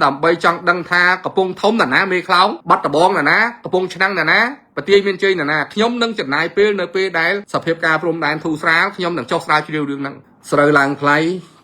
ដើម្បីចង់ដឹងថាកំពង់ធំណាណាមេខ្លោងបាត់ដបងណាណាកំពង់ឆ្នាំងណាណាប្រទាយមានជ័យណាណាខ្ញុំនឹងចំណាយពេលនៅពេលដែលសភាពការព្រំដែនធូរស្រាលខ្ញុំនឹងចុះស្រាវជ្រាវរឿងហ្នឹងស្រូវឡើងថ្លៃ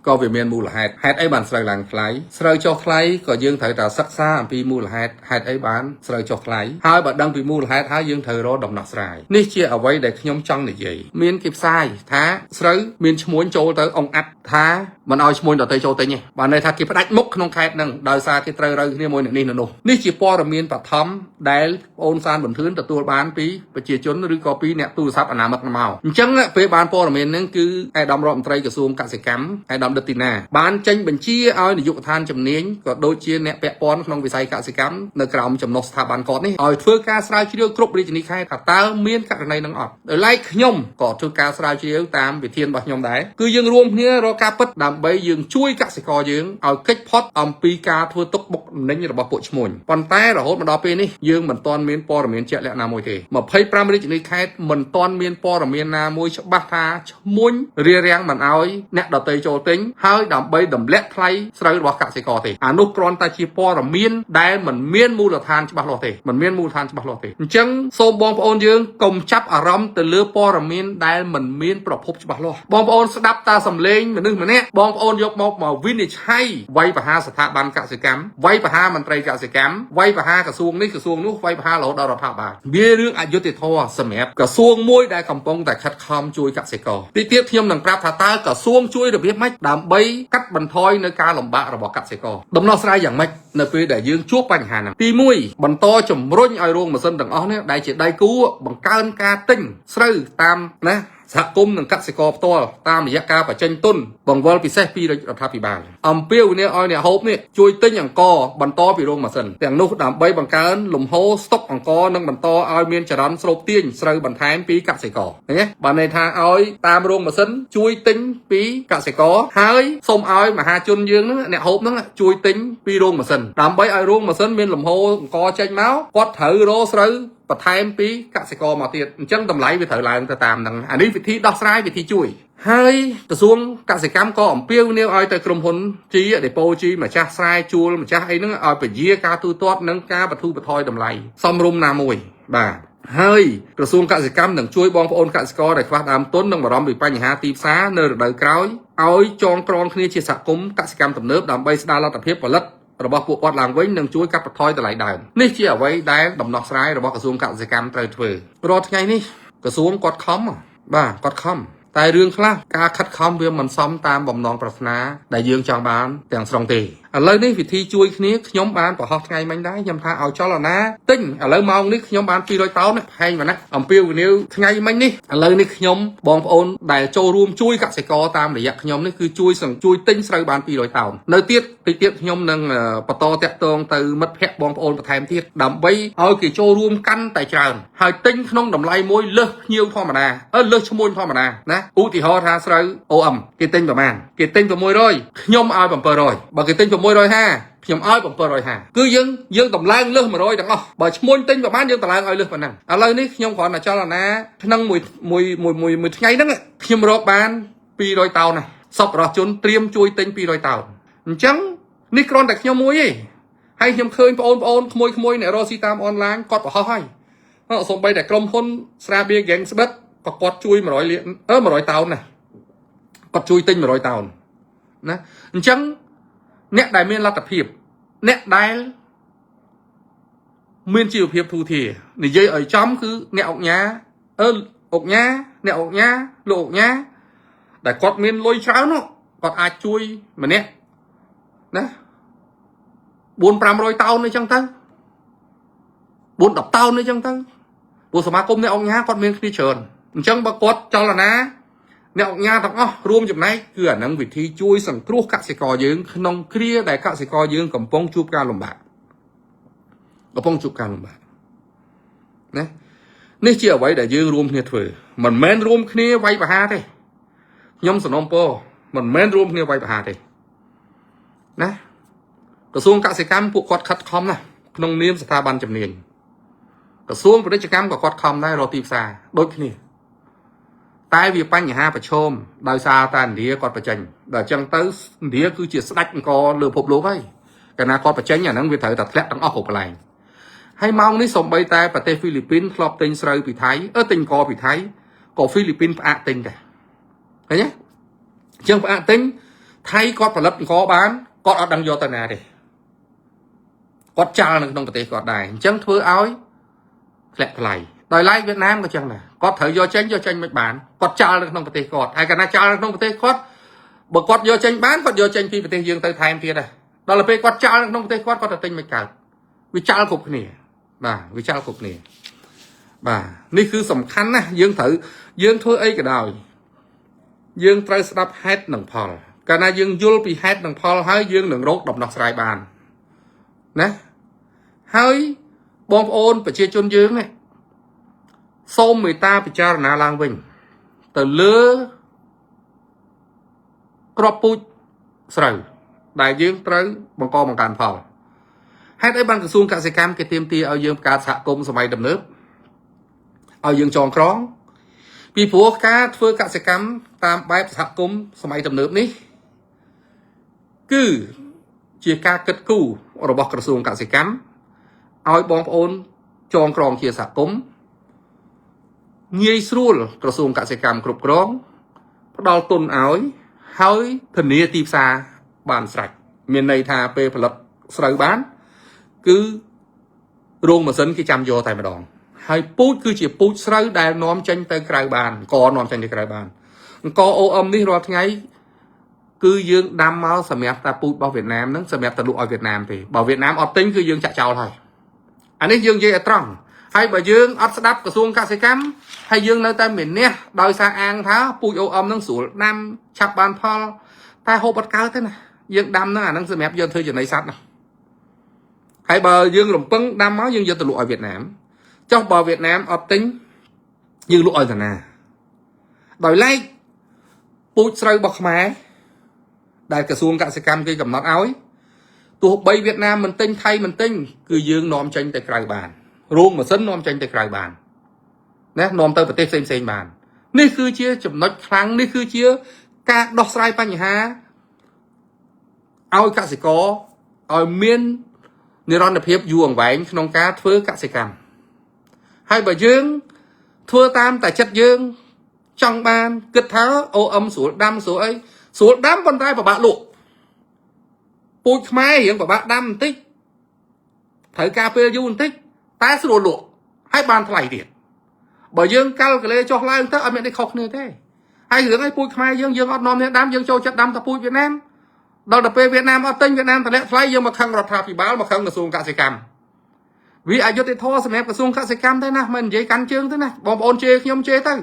ក៏វាមានមូលហេតុហេតុអីបានស្រូវឡើងថ្លៃស្រូវចុះថ្លៃក៏យើងត្រូវតែសិក្សាអំពីមូលហេតុហេតុអីបានស្រូវចុះថ្លៃហើយបើដឹងពីមូលហេតុហើយយើងត្រូវរកដំណោះស្រាយនេះជាអ្វីដែលខ្ញុំចង់និយាយមានគេផ្សាយថាស្រូវមានឈ្មួញចូលទៅអង្អាត់ថាមិនឲ្យឈ្មួញដទៃចូលទិញទេបានន័យថាគេផ្ដាច់មុខក្នុងខេត្តហ្នឹងដោយសារគេត្រូវរូវគ្នាមួយនឹងនេះនោះនេះជាព័ត៌មានបឋមដែលបងអូនសានបន្ទឿនទទួលបានពីប្រជាជនឬក៏ពីអ្នកទូរស័ព្ទអនាមិកមកអញ្ចឹងពេលបានព័ត៌មានហ្នឹងគឺឯកឧត្តមរដ្ឋមន្ត្រីក្រសួងកសិកម្មឯកឧត្តមដិតទីណាបានចេញបញ្ជាឲ្យនាយកដ្ឋានជំនាញក៏ដូចជាអ្នកពាក់ព័ន្ធក្នុងវិស័យកសិកម្មនៅក្រោមចំណុះស្ថាប័នគាត់នេះឲ្យធ្វើការស្រាវជ្រាវគ្រប់រាជធានីខេត្តថាតើមានករណីនឹងអត់ដោយឡែកខ្ញុំក៏ធ្វើការស្រាវជ្រាវតាមវិធានរបស់ខ្ញុំដែរគឺយើងរួមគ្នារកការពិតដើម្បីយើងជួយកសិករយើងឲ្យគេចផុតអំពីការធ្វើទុកបុកម្នេញរបស់ពួកឈ្មួញប៉ុន្តែរហូតមកដល់ពេលនេះយើងមិនទាន់មានព័ត៌មានជាក់លាក់ណាមួយទេ25រាជធានីខេត្តមិនទាន់មានព័ត៌មានណាមួយច្បាស់ថាឈ្មួញរារាំងមិនឲ្យអ្នកដទៃចូលទិញហើយដើម្បីទម្លាក់ថ្លៃស្រូវរបស់កសិករទេអានោះគ្រាន់តែជាព័ត៌មានដែលមិនមានមូលដ្ឋានច្បាស់លាស់ទេមិនមានមូលដ្ឋានច្បាស់លាស់ទេអញ្ចឹងសូមបងប្អូនយើងកុំចាប់អារម្មណ៍ទៅលើព័ត៌មានដែលមិនមានប្រភពច្បាស់លាស់បងប្អូនស្ដាប់តាសំឡេងមនុស្សម្នាក់បងប្អូនយកមកមកវិនិច្ឆ័យវាយប្រហារស្ថាប័នកសិកម្មវាយប្រហារមន្ត្រីកសិកម្មវាយប្រហារក្រសួងនេះក្រសួងនោះវាយប្រហាររហូតដល់រដ្ឋាភិបាលវារឿងអយុត្តិធម៌សម្រាប់ក្រសួងមួយដែលកំពុងតែខិតខំជួយកសិករទីទៀតខ្ញុំនឹងប្រាប់ថាតើក្រសួងជួយរបៀបម៉េចដើម្បីកាត់បន្ថយនៅការលំបាករបស់កសិករដំណោះស្រាយយ៉ាងម៉េចនៅពេលដែលយើងជួបបញ្ហាហ្នឹងទី1បន្តជំរុញឲ្យរោងម៉ាស៊ីនទាំងអស់នេះដែលជាដៃគូបង្កើនការទិញស្រូវតាមណាសហគមន៍និងកសិករផ្ទាល់តាមរយៈការបញ្ចេញទុនបង្វិលពិសេសពីរដ្ឋាភិបាលអំពាវនាវឲ្យអ្នកហូបនេះជួយទិញអង្ករបន្តពីរោងម៉ាស៊ីនទាំងនោះដើម្បីបង្កើនលំហូរស្តុកអង្ករនិងបន្តឲ្យមានចរន្តស្រូបទាញស្រូវបន្ថែមពីកសិករឃើញទេបានន័យថាឲ្យតាមរោងម៉ាស៊ីនជួយទិញពីកសិករហើយសូមឲ្យមហាជនយើងហ្នឹងអ្នកហូបហ្នឹងជួយទិញពីរោងម៉ាស៊ីនដើម្បីឲ្យរោងម៉ាស៊ីនមានលំហូរអង្ករចេញមកគាត់ត្រូវរកស្រូវបន្ថែមពីកសិករមកទៀតអញ្ចឹងតម្លៃវាត្រូវឡើងទៅតាមហ្នឹងអានេះវិធីដោះស្រាយវិធីជួយហើយក្រសួងកសិកម្មក៏អំពាវនាវឲ្យទៅក្រុមហ៊ុនជីដេប៉ូជីម្ចាស់ស្រែជួលម្ចាស់អីហ្នឹងឲ្យពជាការទូទាត់និងការបន្ធូរបន្ថយតម្លៃសមរម្យណាមួយបាទហើយក្រសួងកសិកម្មនឹងជួយបងប្អូនកសិករដែលខ្វះដើមទុននិងបារម្ភពីបញ្ហាទីផ្សារនៅរដូវក្រោយឲ្យចងក្រងគ្នាជាសហគមន៍កសិកម្មទំនើបដើម្បីស្ដារលទ្ធភាពផលិតរបស់ពួកគាត់ឡើងវិញនិងជួយកាត់បន្ថយតម្លៃដើមនេះជាអ្វីដែលដំណោះស្រាយរបស់ក្រសួងកសិកម្មត្រូវធ្វើរាល់ថ្ងៃនេះក្រសួងគាត់ខំបាទគាត់ខំតែរឿងខ្លះការខិតខំវាមិនសមតាមបំណងប្រាថ្នាដែលយើងចង់បានទាំងស្រុងទេឥឡូវនេះវិធីជួយគ្នាខ្ញុំបានប្រហោះថ្ងៃមិញដែរខ្ញុំថាឲ្យចលនាទិញឥឡូវម៉ោងនេះខ្ញុំបាន200តោនផែងមកណាអំពាវនាវថ្ងៃមិញនេះឥឡូវនេះខ្ញុំបងប្អូនដែលចូលរួមជួយកសិករតាមរយៈខ្ញុំនេះគឺជួយសង្ជួយទិញស្រូវបាន200តោននៅទៀតតិចទៀតខ្ញុំនឹងបន្តតាក់ទងទៅមិត្តភ័ក្តិបងប្អូនបន្ថែមទៀតដើម្បីឲ្យគេចូលរួមកាន់តែច្រើនហើយទិញក្នុងតម្លៃមួយលើសភ្ញៀវធម្មតាអឺលើសឈ្មួញធម្មតាណាឧទាហរណ៍ថាស្រូវ OM គេទិញប្រហែលគេទិញ600ខ្ញុំឲ្យ700បើគេទិញ650ខ្ញុំឲ្យ750គឺយើងយើងតម្លើងលើស100ទាំងអស់បើឈ្មួញទិញប្រហែលយើងតម្លើងឲ្យលើសប៉ុណ្ណឹងឥឡូវនេះខ្ញុំគ្រាន់តែចលនាក្នុងមួយមួយមួយមួយមួយថ្ងៃហ្នឹងខ្ញុំរកបាន200តោនណាសប្បុរសជនត្រៀមជួយទិញ200តោនអញ្ចឹងនេះគ្រាន់តែខ្ញុំមួយទេហើយខ្ញុំឃើញបងប្អូនក្មួយក្មួយអ្នករកស៊ីតាមអនឡាញគាត់ប្រហោះហើយសំបីតែក្រុមហ៊ុនស្រាបៀហ្គេងស្បិតក៏គាត់ជួយ100លានអឺ100តោនណាគាត់ជួយទិញ100តោនណាអញ្ចឹងអ្នកដែលមានលទ្ធភាពអ្នកដែលមានជីវភាពធូរធារនិយាយឲ្យចំគឺអ្នកអុកញ៉ាអឺអុកញ៉ាអ្នកអុកញ៉ាលោកអុកញ៉ាដែលគាត់មានលុយច្រើននោះគាត់អាចជួយម្នាក់ណា4 500តោនអីចឹងទៅ4 10តោនអីចឹងទៅព្រោះសមាគមអ្នកអុកញ៉ាគាត់មានគ្នាច្រើនអញ្ចឹងបើគាត់ចលនាអ្នកអុកញ៉ាទាំងអស់រួមចំណែកគឺអានឹងវិធីជួយសង្គ្រោះកសិករយើងក្នុងគ្រាដែលកសិករយើងកំពុងជួបការលំបាកកំពុងជួបការលំបាកណានេះជាអ្វីដែលយើងរួមគ្នាធ្វើមិនមែនរួមគ្នាវាយប្រហារទេខ្ញុំសំណូមពរមិនមែនរួមគ្នាវាយប្រហារទេណាក្រសួងកសិកម្មពួកគាត់ខិតខំណាស់ក្នុងនាមស្ថាប័នជំនាញក្រសួងពាណិជ្ជកម្មក៏គាត់ខំដែររកទីផ្សារដូចគ្នាតែវាបញ្ហាប្រឈមដោយសារតែឥណ្ឌាគាត់បញ្ចេញដល់អញ្ចឹងទៅឥណ្ឌាគឺជាស្ដេចអង្គលើពិភពលោកហើយ កាលណាគាត់បញ្ចេញអាហ្នឹងវាត្រូវតែធ្លាក់ទាំងអស់គ្រប់កន្លែងហើយម៉ោងនេះសំបីតែប្រទេសហ្វីលីពីនធ្លាប់ទិញស្រូវពីថៃអឺទិញកពីថៃក៏ហ្វីលីពីនផ្អាកទិញដែរឃើញទេអញ្ចឹងផ្អាកទិញថៃគាត់ផលិតអង្ករបានគាត់អត់ដឹងយកទៅណាទេគាត់ចាល់នៅក្នុងប្រទេសគាត់ដែរអញ្ចឹងធ្វើឲ្យធ្លាក់ថ្លៃដោយឡែកវៀតណាមក៏ចឹងដែរគាត់ត្រូវយកចេញយកចេញមិនបានគាត់ចាល់នៅក្នុងប្រទេសគាត់ហើយកាលណាចាល់នៅក្នុងប្រទេសគាត់បើគាត់យកចេញបានគាត់យកចេញពីប្រទេសយើងទៅថែមទៀតដែរដល់ទៅពេលគាត់ចាល់នៅក្នុងប្រទេសគាត់គាត់ទៅទិញមិនកើតវាចាល់គ្រប់គ្នាបាទវាចាល់គ្រប់គ្នាបាទនេះគឺសំខាន់ណាស់យើងត្រូវយើងធ្វើអីក៏ដោយយើងត្រូវស្ដាប់ហេតុនិងផលកាលណាយើងយល់ពីហេតុនិងផលហើយយើងនឹងរកដំណោះស្រាយបានណាហើយបងប្អូនប្រជាជនយើងនេះសូមមេត្តាពិចារណាឡើងវិញទៅលើក្របពូជស្រូវដែលយើងត្រូវបង្កបង្កើនផលហេតុអីបានក្រសួងកសិកម្មគេទាមទារឲ្យយើងបង្កើតសហគមន៍សម័យទំនើបឲ្យយើងចងក្រងពីព្រោះការធ្វើកសិកម្មតាមបែបសហគមន៍សម័យទំនើបនេះគឺជាការគិតគូររបស់ក្រសួងកសិកម្មឲ្យបងប្អូនចងក្រងជាសហគមន៍ងាយស្រួលក្រសួងកសិកម្មគ្រប់គ្រងផ្ដល់ទុនឲ្យហើយធានាទីផ្សារបានស្រេចមានន័យថាពេលផលិតស្រូវបានគឺរោងម៉ាស៊ីនគេចាំយកតែម្ដងហើយពូជគឺជាពូជស្រូវដែលនាំចេញទៅក្រៅបានអង្គនាំចេញទៅក្រៅបានអង្គ OM នេះរាល់ថ្ងៃគឺយើងដាំមកសម្រាប់តែពូជរបស់វៀតណាមហ្នឹងសម្រាប់តែលក់ឲ្យវៀតណាមទេបើវៀតណាមអត់ទិញគឺយើងចាក់ចោលហើយអានេះយើងនិយាយឲ្យត្រង់ហើយបើយើងអត់ស្ដាប់ក្រសួងកសិកម្មហើយយើងនៅតែមានះដោយសារអាងថាពូជ OM ហ្នឹងស្រួលដាំឆាប់បានផលតែហូបអត់កើតទេណាយើងដាំហ្នឹងអាហ្នឹងសម្រាប់យកធ្វើចំណីសត្វណាហើយបើយើងរំពឹងដាំមកយើងយកទៅលក់ឲ្យវៀតណាមចុះបើវៀតណាមអត់ទិញយើងលក់ឲ្យតាណាដោយឡែកពូជស្រូវរបស់ខ្មែរដែលក្រសួងកសិកម្មគេកំណត់ឲ្យទោះបីវៀតណាមមិនទិញថៃមិនទិញគឺយើងនាំចេញទៅក្រៅបានរោងម៉ាស៊ីននាំចេញទៅក្រៅបានណានាំទៅប្រទេសផ្សេងផ្សេងបាននេះគឺជាចំណុចខ្លាំងនេះគឺជាការដោះស្រាយបញ្ហាឲ្យកសិករឲ្យមាននិរន្តរភាពយូរអង្វែងក្នុងការធ្វើកសិកម្មហើយបើយើងធ្វើតាមតែចិត្តយើងចង់បានគិតថា OM ស្រួលដាំស្រួលអីស្រួលដាំប៉ុន្តែពិបាកលក់ពូជខ្មែររៀងពិបាកដាំបន្តិចត្រូវការពេលយូរបន្តិចតែស្រួលលក់ហើយបានថ្លៃទៀតបើយើងកាល់កលេចុះឡើងទៅអត់មានអីខុសគ្នាទេហើយរឿងអីពូជខ្មែរយើងយើងអត់នាំគ្នាដាំយើងចូលចិត្តដាំតែពូជវៀតណាមដល់ទៅពេលវៀតណាមអត់ទិញវៀតណាមតម្លាក់ថ្លៃយើងមកខឹងរដ្ឋាភិបាលមកខឹងក្រសួងកសិកម្មវាអយុត្តិធម៌សម្រាប់ក្រសួងកសិកម្មទេណាមិននិយាយកាន់ជើងទេណាបងប្អូនជេរខ្ញុំជេរទៅ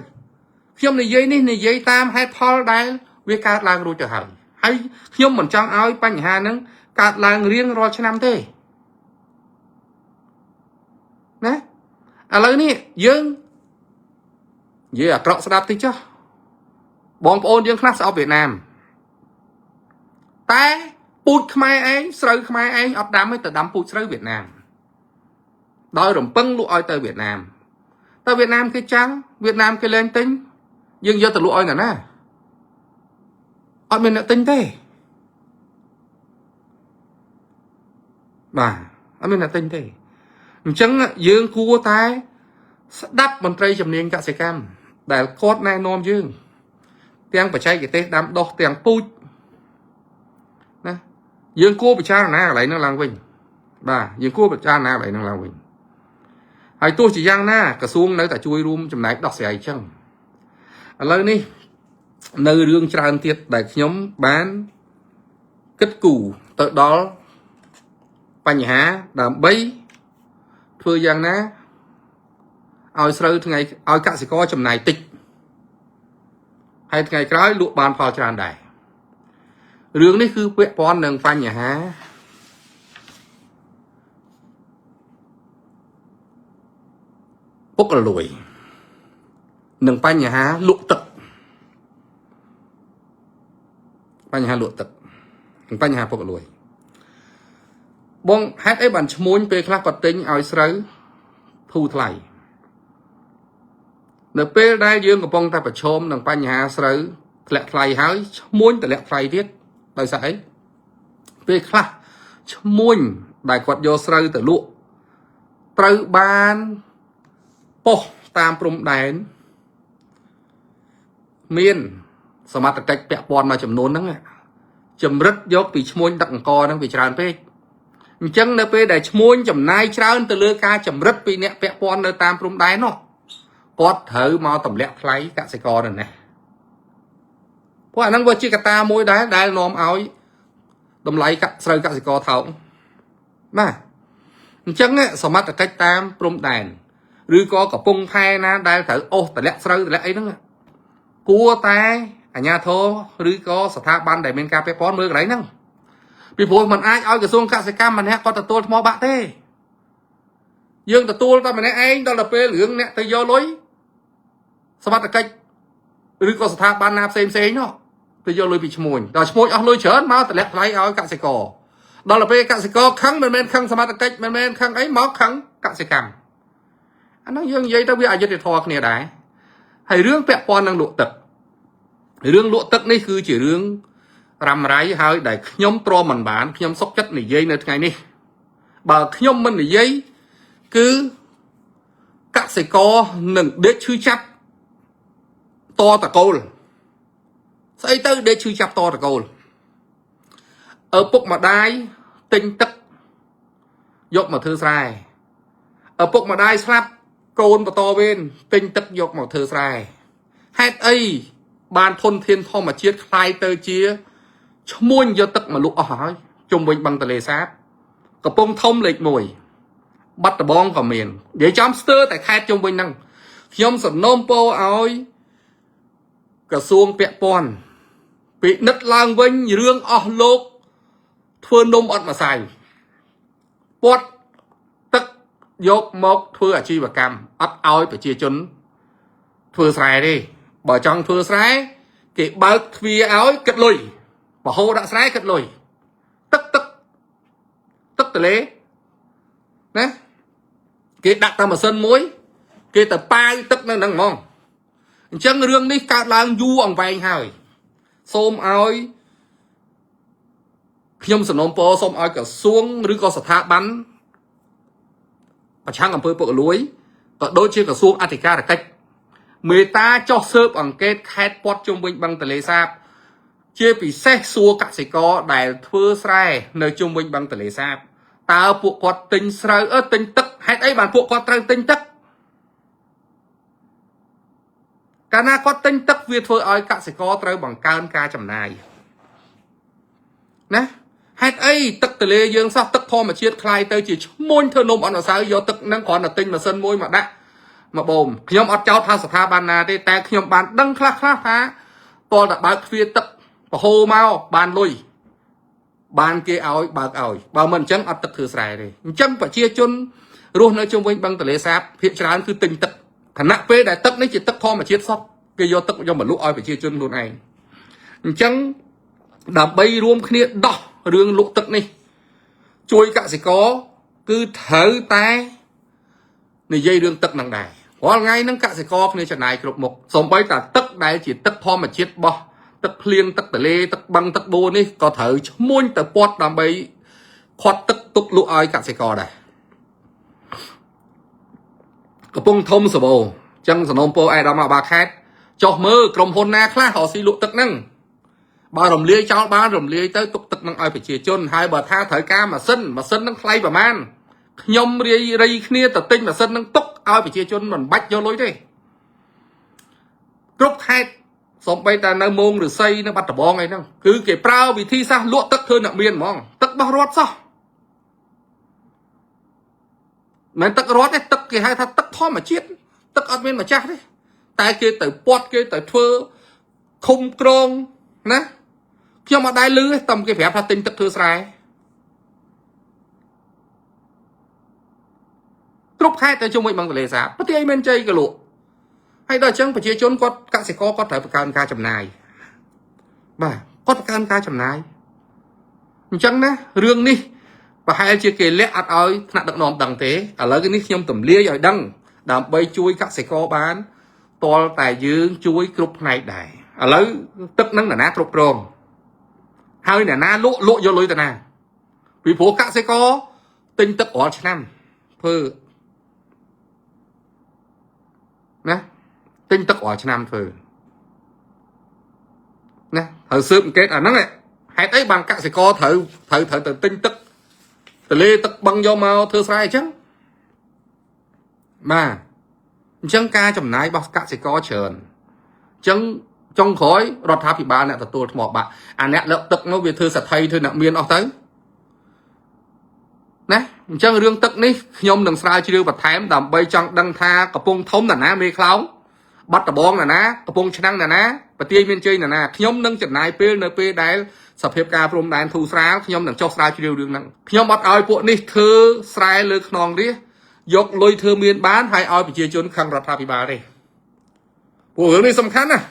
ខ្ញុំនិយាយនេះនិយាយតាមហេតុផលដែលវាកើតឡើងរួចទៅហើយហើយខ្ញុំមិនចង់ឲ្យបញ្ហាហ្នឹងកើតឡើងរៀងរាល់ឆ្នាំទេណាឥឡូវនេះយើងនិយាយអាក្រក់ស្ដាប់តិចចុះបងប្អូនយើងខ្លះស្អប់វៀតណាមតែពូជខ្មែរឯងស្រូវខ្មែរឯងអត់ដាំទេទៅដាំពូជស្រូវវៀតណាមដោយរំពឹងលក់ឲ្យទៅវៀតណាមតែវៀតណាមគេចាំងវៀតណាមគេលែងទិញយើងយកទៅលក់ឲ្យណាណាអត់មានអ្នកទិញទេបាទអត់មានអ្នកទិញទេអញ្ចឹងយើងគួរតែស្ដាប់មន្ត្រីជំនាញកសិកម្មដែលគាត់ណែនាំយើងទាំងបច្ចេកទេសដាំដុះទាំងពូជណាយើងគួរពិចារណាកន្លែងហ្នឹងឡើងវិញបាទយើងគួរពិចារណាកន្លែងហ្នឹងឡើងវិញហើយទោះជាយ៉ាងណាក្រសួងនៅតែជួយរួមចំណែកដោះស្រាយអញ្ចឹងឥឡូវនេះនៅរឿងច្រើនទៀតដែលខ្ញុំបានគិតគូរទៅដល់បញ្ហាដើម្បីធ្វើយ៉ាងណាឲ្យស្រូវថ្ងៃឲ្យកសិករចំណាយតិចហើយថ្ងៃក្រោយលក់បានផលច្រើនដែររឿងនេះគឺពាក់ព័ន្ធនឹងបញ្ហាពុករលួយនិងបញ្ហាលក់ទឹកបញ្ហាលក់ទឹកនិងបញ្ហាពុករលួយបងហេតុអីបានឈ្មួញពេលខ្លះគាត់ទិញឲ្យស្រូវធូរថ្លៃនៅពេលដែលយើងកំពុងតែប្រឈមនឹងបញ្ហាស្រូវធ្លាក់ថ្លៃហើយឈ្មួញតម្លាក់ថ្លៃទៀតដោយសារអីពេលខ្លះ ឈ្មួញដែលគាត់យកស្រូវទៅលក់ត្រូវបានប៉ុស្តិ៍តាមព្រំដែនមានសមត្ថកិច្ចពាក់ព័ន្ធមួយចំនួនហ្នឹងចម្រិតយកពីឈ្មួញដឹកអង្គហ្នឹងវាច្រើនពេកអញ្ចឹងនៅពេលដែលឈ្មួញចំណាយច្រើនទៅលើការចម្រិតពីអ្នកពាក់ព័ន្ធនៅតាមព្រំដែននោះគាត់ត្រូវមកទម្លាក់ថ្លៃកសិករនៅនេះព្រោះអាហ្នឹងវាជាកត្តាមួយដែរដែលនាំឲ្យតម្លៃស្រូវកសិករថោកបាទអញ្ចឹងសមត្ថកិច្ចតាមព្រំដែនឬក៏កំពង់ផែណាដែលត្រូវអូសតម្លាក់ស្រូវតម្លាក់អីហ្នឹងគួរតែអាជ្ញាធរឬក៏ស្ថាប័នដែលមានការពាក់ព័ន្ធមើលកន្លែងហ្នឹងពីព្រោះมันអាចឲ្យក្រសួងកសិកម្មម្នាក់គាត់ទទួលថ្មបាក់ទេយើងទទួលតែម្នាក់ឯងដល់ទៅពេលរឿងអ្នកទៅយកលុយសមត្ថកិច្ចឬក៏ស្ថាប័នណាផ្សេងផ្សេងនោះទៅយកលុយពីឈ្មួញដល់ឈ្មួញអស់លុយច្រើនមកតម្លាក់ថ្លៃឲ្យកសិករដល់ទៅពេលកសិករខឹងមិនមែនខឹងសមត្ថកិច្ចមិនមែនខឹងអីមកខឹងកសិកម្មអានោះយើងនិយាយទៅវាអយុត្តិធម៌គ្នាដែរហើយរឿងពាក់ព័ន្ធនឹងលក់ទឹករឿងលក់ទឹកនេះគឺជារឿងរ៉ាំរ៉ៃហើយដែលខ្ញុំទ្រាំមិនបានខ្ញុំសុកចិត្តនិយាយនៅថ្ងៃនេះបើខ្ញុំមិននិយាយគឺកសិករនឹងដេកឈឺចាប់តតកូលស្អីទៅដេកឈឺចាប់តតកូលឪពុកម្ដាយទិញទឹកយកមកធ្វើស្រែឪពុកម្ដាយស្លាប់កូនបន្តវេនទិញទឹកយកមកធ្វើស្រែហេតុអីបានធនធានធម្មជាតិคล้ายទៅជាឈ្មួញយកទឹកមកលក់អស់ហើយជុំវិញបឹងទលេសាបកំពង់ធំលេខ1បាត់ដំបងក៏មាននិយាយចំស្ទើរតែខេត្តជុំវិញហ្នឹងខ្ញុំសំណូមពរឲ្យក្រសួងពាក់ព័ន្ធពិនិត្យឡើងវិញរឿងអស់លោកធ្វើនំអត់ម្សៅពាត់ទឹកយកមកធ្វើអាជីវកម្មអត់ឲ្យប្រជាជនធ្វើស្រែទេបើចង់ធ្វើស្រែគេបើកទ្វារឲ្យគិតលុយបហូរដាក់ស្រែគិតលុយទឹកទឹកទឹកទលេណាគេដាក់តាមម៉ាស៊ីនមួយគេទៅប៉ាវទឹកនៅហ្នឹងហ្មងអញ្ចឹងរឿងនេះកើតឡើងយូរអង្វែងហើយសូមឲ្យខ្ញុំសំណូមពរសូមឲ្យក្រសួងឬក៏ស្ថាប័នប្រឆាំងអំពើពុករលួយក៏ដូចជាក្រសួងអធិការកិច្ចមេតាចុះស៊ើបអង្កេតខេត្តពាត់ជុំវិញបឹងទលេសាបជាពិសេសសួរកសិករដែលធ្វើស្រែនៅជុំវិញបឹងទលេសាបតើពួកគាត់ទិញស្រូវទិញទឹកហេតុអីបានពួកគាត់ត្រូវទិញទឹកកាលណាគាត់ទិញទឹកវាធ្វើឲ្យកសិករត្រូវបង្កើនការចំណាយណាហេតុអីទឹកទលេយើងសោះទឹកធម្មជាតិคล้ายទៅជាឈ្មួញធ្វើនំអត់ម្សៅយកទឹកហ្នឹងគ្រាន់តែទិញម៉ាស៊ីនមួយមកដាក់មកបូមខ្ញុំអត់ចោទថាស្ថាប័នណាទេតែខ្ញុំបានដឹងខ្លះខ្លះថាតលតែបើកទ្វារទឹកប្រហូរមកបានលុយបានគេឲ្យបើកឲ្យបើមិនអញ្ចឹងអត់ទឹកធ្វើស្រែទេអញ្ចឹងប្រជាជនរស់នៅជុំវិញបឹងទលេសាបភាគច្រើនគឺទិញទឹកខណៈពេលដែលទឹកនេះជាទឹកធម្មជាតិសុទ្ធគេយកទឹកយកមកលក់ឲ្យប្រជាជនខ្លួនឯងអញ្ចឹងដើម្បីរួមគ្នាដោះរឿងលក់ទឹកនេះជួយកសិករគឺត្រូវតែនិយាយរឿងទឹកនឹងដែររាល់ថ្ងៃហ្នឹងកសិករគ្នាចំណាយគ្រប់មុខសំបីតាទឹកដែលជាទឹកធម្មជាតិបោះទឹកភ្លៀងទឹកទលេទឹកបឹងទឹកបួនេះក៏ត្រូវឈ្មួញទៅពាត់ដើម្បីខាត់ទឹកទុកលក់ឲ្យកសិករដែរកំពង់ធំសបោចឹងសំណូមពរអេដាមបាខេតចុះមើលក្រុមហ៊ុនណាខ្លះរកស៊ីលក់ទឹកហ្នឹងបើរំលាយចោលបានរំលាយទៅទុកទឹកនឹងឲ្យប្រជាជនហើយបើថាត្រូវការម៉ាស៊ីនម៉ាស៊ីននឹងថ្លៃប្រមាណខ្ញុំរាយរៃគ្នាទៅទិញម៉ាស៊ីននឹងទុកឲ្យប្រជាជនមិនបាច់យកលុយទេគ្រប់ខេត្តសំបីតែនៅមងឫស្សីនៅបាត់ដំបងអីហ្នឹងគឺគេប្រើវិធីសាស្ត្រលក់ទឹកធ្វើអ្នកមានហ្មងទឹកបោះរត់សោះមិនទឹករត់ទេទឹកគេហៅថាទឹកធម្មជាតិទឹកអត់មានម្ចាស់ទេតែគេទៅពាត់គេទៅធ្វើឃុំក្រងណាខ្ញុំអត់ដែរលឺទេតែគេប្រាប់ថាទិញទឹកធ្វើស្រែគ្រប់ខេត្តទៅជុំវិញបឹងទលេសាបប្រទេសអីមានជ័យក៏លក់ហើយដល់អញ្ចឹងប្រជាជនគាត់កសិករគាត់ត្រូវបង្កើនការចំណាយបាទគាត់បង្កើនការចំណាយអញ្ចឹងណារឿងនេះប្រហែលជាគេលាក់អត់ឲ្យថ្នាក់ដឹកនាំដឹងទេឥឡូវនេះខ្ញុំទម្លាយឲ្យដឹងដើម្បីជួយកសិករបានតលតែយើងជួយគ្រប់ផ្នែកដែរឥឡូវទឹកនឹងណាគ្រប់គ្រងហើយអ្នកណាលក់លក់យកលុយទៅណាពី ពីព្រោះកសិករទិញទឹករាល់ឆ្នាំធ្វើណាទិញទឹករាល់ឆ្នាំធ្វើណាត្រូវស៊ើបអង្កេតអាហ្នឹងហេតុអីបានកសិករត្រូវត្រូវត្រូវទៅទិញទឹកទលេទឹកបឹងយកមកធ្វើស្រែអញ្ចឹងបាទអញ្ចឹងការចំណាយរបស់កសិករច្រើនអញ្ចឹងចុងក្រោយរដ្ឋាភិបាលអ្នកទទួលថ្មបាក់អាអ្នកលើកទឹកនោះវាធ្វើសថីធ្វើអ្នកមានអស់ទៅណាអញ្ចឹងរឿងទឹកនេះខ្ញុំនឹងស្រាវជ្រាវបន្ថែមដើម្បីចង់ដឹងថាកំពង់ធំណាណាមេខ្លោងបាត់ដបងណាណាកំពង់ឆ្នាំងណាណាប្រទាយមានជ័យណាណាខ្ញុំនឹងចំណាយពេលនៅពេលដែលសភាពការព្រំដែនធូរស្រាលខ្ញុំនឹងចុះស្រាវជ្រាវរឿងហ្នឹងខ្ញុំអត់ឲ្យពួកនេះធ្វើស្រែលើខ្នងរាសយកលុយធ្វើមានបានហើយឲ្យប្រជាជនខឹងរដ្ឋាភិបាលទេពួករឿងនេះសំខាន់ណាស់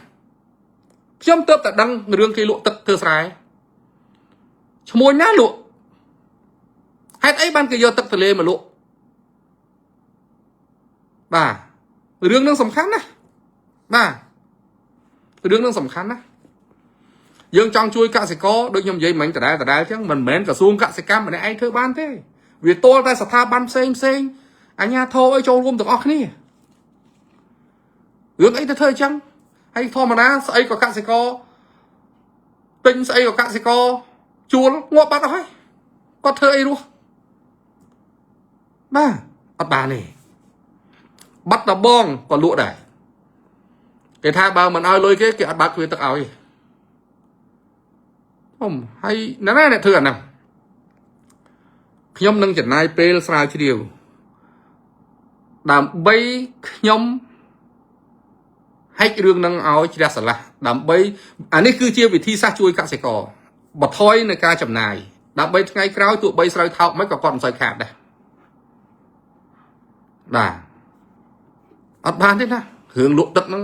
ខ្ញុំទើបតែដឹងរឿងគេលក់ទឹកធ្វើស្រែឈ្មួញណាលក់ហេតុអីបានគេយកទឹកទលេមកលក់បាទរឿងនឹងសំខាន់ណាស់បាទរឿងនឹងសំខាន់ណាស់យើងចង់ជួយកសិករដូចខ្ញុំនិយាយមិញដដែលដដែលអញ្ចឹងមិនមែនក្រសួងកសិកម្មម្នាក់ឯងធ្វើបានទេវាទាល់តែស្ថាប័នផ្សេងផ្សេងអាជ្ញាធរឲ្យចូលរួមទាំងអស់គ្នារឿងអីទៅធ្វើអញ្ចឹងហើយធម្មតាស្អីក៏កសិករទិញស្អីក៏កសិករជួលងាប់បាត់អស់ហើយគាត់ធ្វើអីរស់បាទអត់បានទេបាត់ដបងក៏លក់ដែរគេថាបើមិនឲ្យលុយគេគេអត់បើកទ្វារទឹកឲ្យអុំហើយណាណាអ្នកធ្វើអាហ្នឹងខ្ញុំនឹងចំណាយពេលស្រាវជ្រាវដើម្បីខ្ញុំហែករឿងនឹងឲ្យជ្រះស្រឡះដើម្បីអានេះគឺជាវិធីសាស្ត្រជួយកសិករបន្ថយនៅការចំណាយដើម្បីថ្ងៃក្រោយទោះបីស្រូវថោកមិនក៏គាត់មិនសូវខាតដែរបាទអត់បានទេណារឿងលក់ទឹកហ្នឹង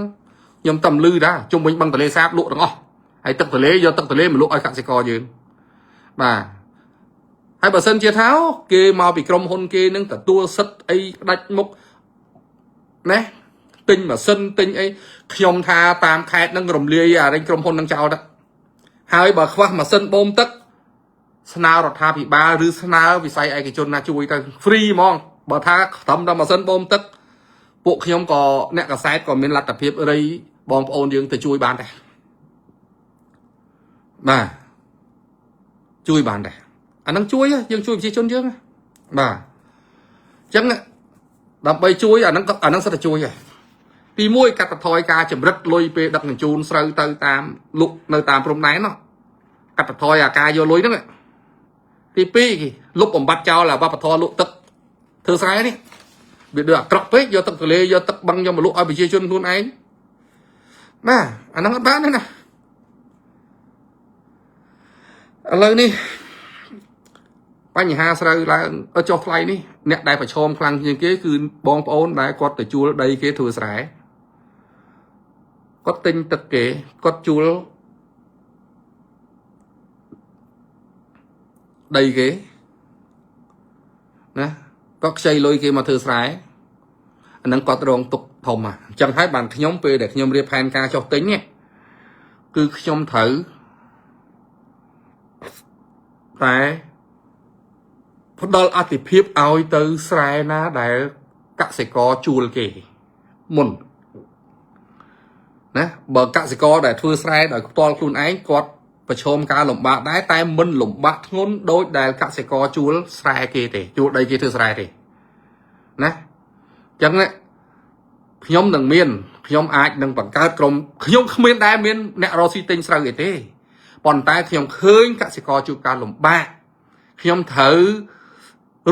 ខ្ញុំតំលឺដែរជុំវិញបឹងទលេសាបលក់ទាំងអស់ហើយទឹកទលេយកទឹកទលេមកលក់ឲ្យកសិករយើងបាទហើយបើសិនជាថាគេមកពីក្រុមហ៊ុនគេនឹងទទួលសិទ្ធអីផ្ដាច់មុខណាទិញម៉ាស៊ីនទិញអីខ្ញុំថាតាមខេត្តនឹងរំលាយអារែងក្រុមហ៊ុននឹងចោលទៅហើយបើខ្វះម៉ាស៊ីនបូមទឹកស្នើរដ្ឋាភិបាលឬស្នើវិស័យឯកជនណាជួយទៅ free ហ្មងបើថាត្រឹមតែម៉ាស៊ីនបូមទឹកពួកខ្ញុំក៏អ្នកកសែតក៏មានលទ្ធភាពរៃបងប្អូនយើងទៅជួយបានដែរបាទជួយបានដែរអានឹងជួយយើងជួយប្រជាជនយើងបាទអញ្ចឹងដើម្បីជួយអានឹងអានឹងសិតតែជួយហ៎ទី1កាត់បន្ថយការចម្រិតលុយពេលដឹកជញ្ជូនស្រូវទៅតាមលុកនៅតាមព្រំដែននោះកាត់បន្ថយអាការយកលុយហ្នឹងទី2លុបបំបត្តិចោលអាវប្បធម៌លក់ទឹកធ្វើស្រែនេះវាដូចអាក្រក់ពេកយកទឹកទលេយកទឹកបឹងយកមកលក់ឲ្យប្រជាជនខ្លួនឯងបាទអាហ្នឹងអត់បានទេណាឥឡូវនេះបញ្ហាស្រូវឡើងចុះថ្លៃនេះអ្នកដែលប្រឈមខ្លាំងជាងគេគឺបងប្អូនដែលគាត់ទៅជួលដីគេធ្វើស្រែគាត់ទិញទឹកគេគាត់ជួលដីគេណាគាត់ខ្ចីលុយគេមកធ្វើស្រែអានឹងគាត់រងទុកធំអញ្ចឹងហើយបានខ្ញុំពេលដែលខ្ញុំរៀបផែនការចុះទិញនេះគឺខ្ញុំត្រូវតែផ្ដល់អតិភិបឲ្យទៅស្រែណាដែលកសិករជួលគេមុនណាបើកសិករដែលធ្វើស្រែដោយផ្ទាល់ខ្លួនឯងគាត់ប្រឈមការលំបាកដែរតែមិនលំបាកធ្ងន់ដូចដែលកសិករជួលស្រែគេទេជួលដីគេធ្វើស្រែទេណាអញ្ចឹងខ្ញុំនឹងមានខ្ញុំអាចនឹងបង្កើតក្រុមខ្ញុំគ្មានដែលមានអ្នករកស៊ីទិញស្រូវអីទេប៉ុន្តែខ្ញុំឃើញកសិករជួបការលំបាកខ្ញុំត្រូវ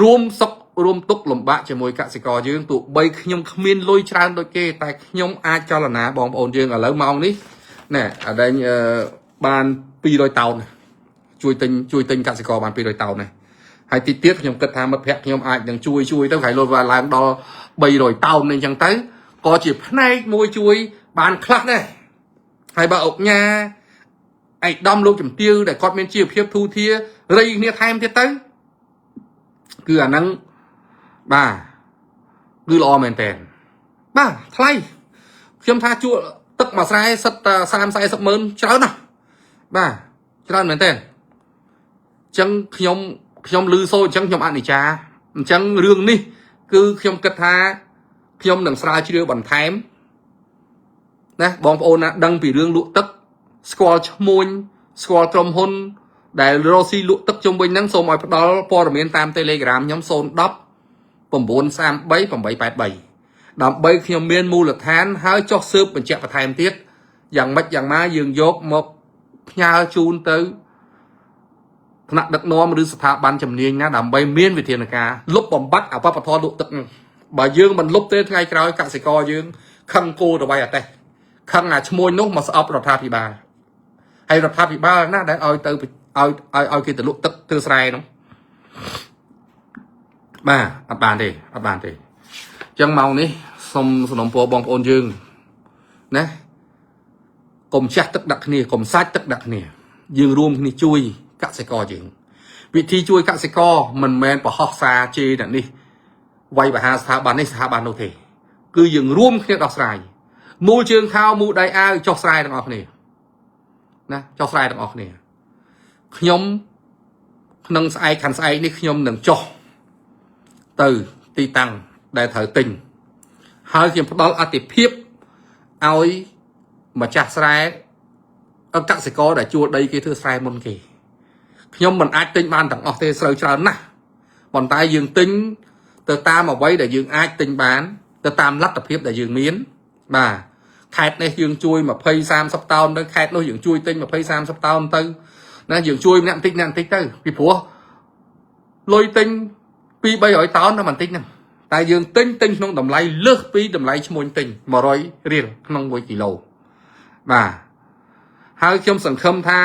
រួមសុខរួមទុក្ខលំបាកជាមួយកសិករយើងទោះបីខ្ញុំគ្មានលុយច្រើនដូចគេតែខ្ញុំអាចចលនាបងប្អូនយើងឥឡូវម៉ោងនេះណែអដែងបាន200តោនជួយទិញជួយទិញកសិករបាន200តោនណាហើយទីទៀតខ្ញុំគិតថាមិត្តភ័ក្ដិខ្ញុំអាចនឹងជួយជួយទៅក្រៃលុយឡើងដល់300តោននេះអញ្ចឹងទៅក៏ជាផ្នែកមួយជួយបានខ្លះដែរហើយបើអុកញ៉ាឯកឧត្តមលោកជំទាវដែលគាត់មានជីវភាពធូរធាររៃគ្នាថែមទៀតទៅគឺអាហ្នឹងបាទគឺល្អមែនតើបាទថ្លៃខ្ញុំថាជួលទឹកមួយស្រែសិតតែ30 40ម៉ឺនច្រើនណាស់បាទច្រើនមែនតើអញ្ចឹងខ្ញុំ ខ្ញុំលឺសូរអញ្ចឹងខ្ញុំអនិច្ចាអញ្ចឹងរឿងនេះ គឺខ្ញុំគិតថាខ្ញុំនឹងស្រាវជ្រាវបន្ថែមណាបងប្អូនណាដឹងពីរឿងលក់ទឹកស្គាល់ឈ្មួញស្គាល់ក្រុមហ៊ុន ដែលរកស៊ីលក់ទឹកជុំវិញហ្នឹងសូមឲ្យផ្ដល់ព័ត៌មានតាម Telegram ខ្ញុំ010 933 883ដើម្បីខ្ញុំមានមូលដ្ឋានហើយចុះស៊ើបបញ្ជាក់បន្ថែមទៀតយ៉ាងម៉េចយ៉ាងម៉ាយើងយកមកផ្ញើជូនទៅថ្នាក់ដឹកនាំឬស្ថាប័នជំនាញណាដើម្បីមានវិធានការលុបបំបាត់អវបធម៌លក់ទឹកហ្នឹងបើយើងមិនលុបទេថ្ងៃក្រោយកសិករយើងខឹងគោទៅវាយអតេះខឹងអាឈ្មួញនោះមកស្អប់រដ្ឋាភិបាលហើយរដ្ឋាភិបាលណាដែលឲ្យទៅឲ្យឲ្យឲ្យគេទៅលក់ទឹកធ្វើស្រែនោះបាទអត់បានទេអត់បានទេអញ្ចឹងម៉ោងនេះសូមសំណូមពរបងប្អូនយើងណាកុំចាស់ទឹកដាក់គ្នាកុំសាច់ទឹកដាក់គ្នាយើងរួមគ្នាជួយកសិករយើងវិធីជួយកសិករមិនមែនប្រហោះសារជេរអ្នកនេះវាយបហាស្ថាប័ននេះស្ថាប័ននោះទេគឺយើងរួមគ្នាដោះស្រាយមូលជើងខោមូលដៃអាវចុះស្រាយទាំងអស់គ្នាណាចុះស្រាយទាំងអស់គ្នាខ្ញុំក្នុងស្អែកខាងស្អែកនេះខ្ញុំនឹងចុះទៅទីតាំងដែលត្រូវទិញហើយខ្ញុំផ្ដល់អតិភិបឲ្យម្ចាស់ស្រែកសិករដែលជួលដីគេធ្វើស្រែមុនគេខ្ញុំមិនអាចទិញបានទាំងអស់ទេស្រូវច្រើនណាស់ប៉ុន្តែយើងទិញទៅតាមអ្វីដែលយើងអាចទិញបានទៅតាមលទ្ធភាពដែលយើងមានបាទខេត្តនេះយើងជួយ20 30តោនទៅខេត្តនោះយើងជួយទិញ20 30តោនទៅណាយើងជួយម្នាក់បន្តិចម្នាក់បន្តិចទៅពីព្រោះលុយទិញ2 300តោនតែបន្តិចហ្នឹងតែយើងទិញទិញក្នុងតម្លៃលើសពីតម្លៃឈ្មួញទិញ100រៀលក្នុង1គីឡូបាទហើយខ្ញុំសង្ឃឹមថា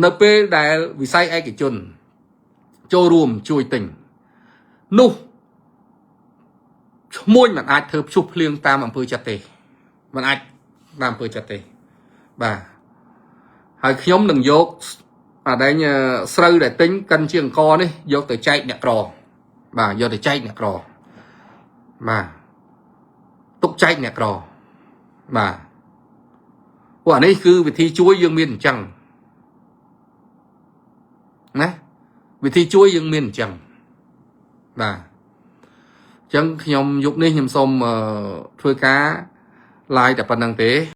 នៅពេលដែលវិស័យឯកជនចូលរួមជួយទិញនោះឈ្មួញមិនអាចធ្វើព្យុះភ្លៀងតាមអំពើចិត្តទេមិនអាចតាមអំពើចិត្តទេបាទហើយខ្ញុំនឹងយកអាដែងស្រូវដែលទិញកិនជាអង្គនេះយកទៅចែកអ្នកក្របាទយកទៅចែកអ្នកក្របាទទុកចែកអ្នកក្របាទពួកអានេះគឺវិធីជួយយើងមានអញ្ចឹងណាវិធីជួយយើងមានអញ្ចឹងបាទអញ្ចឹងខ្ញុំយុគនេះខ្ញុំសូមធ្វើការ live តែប៉ុណ្្នឹងទេ។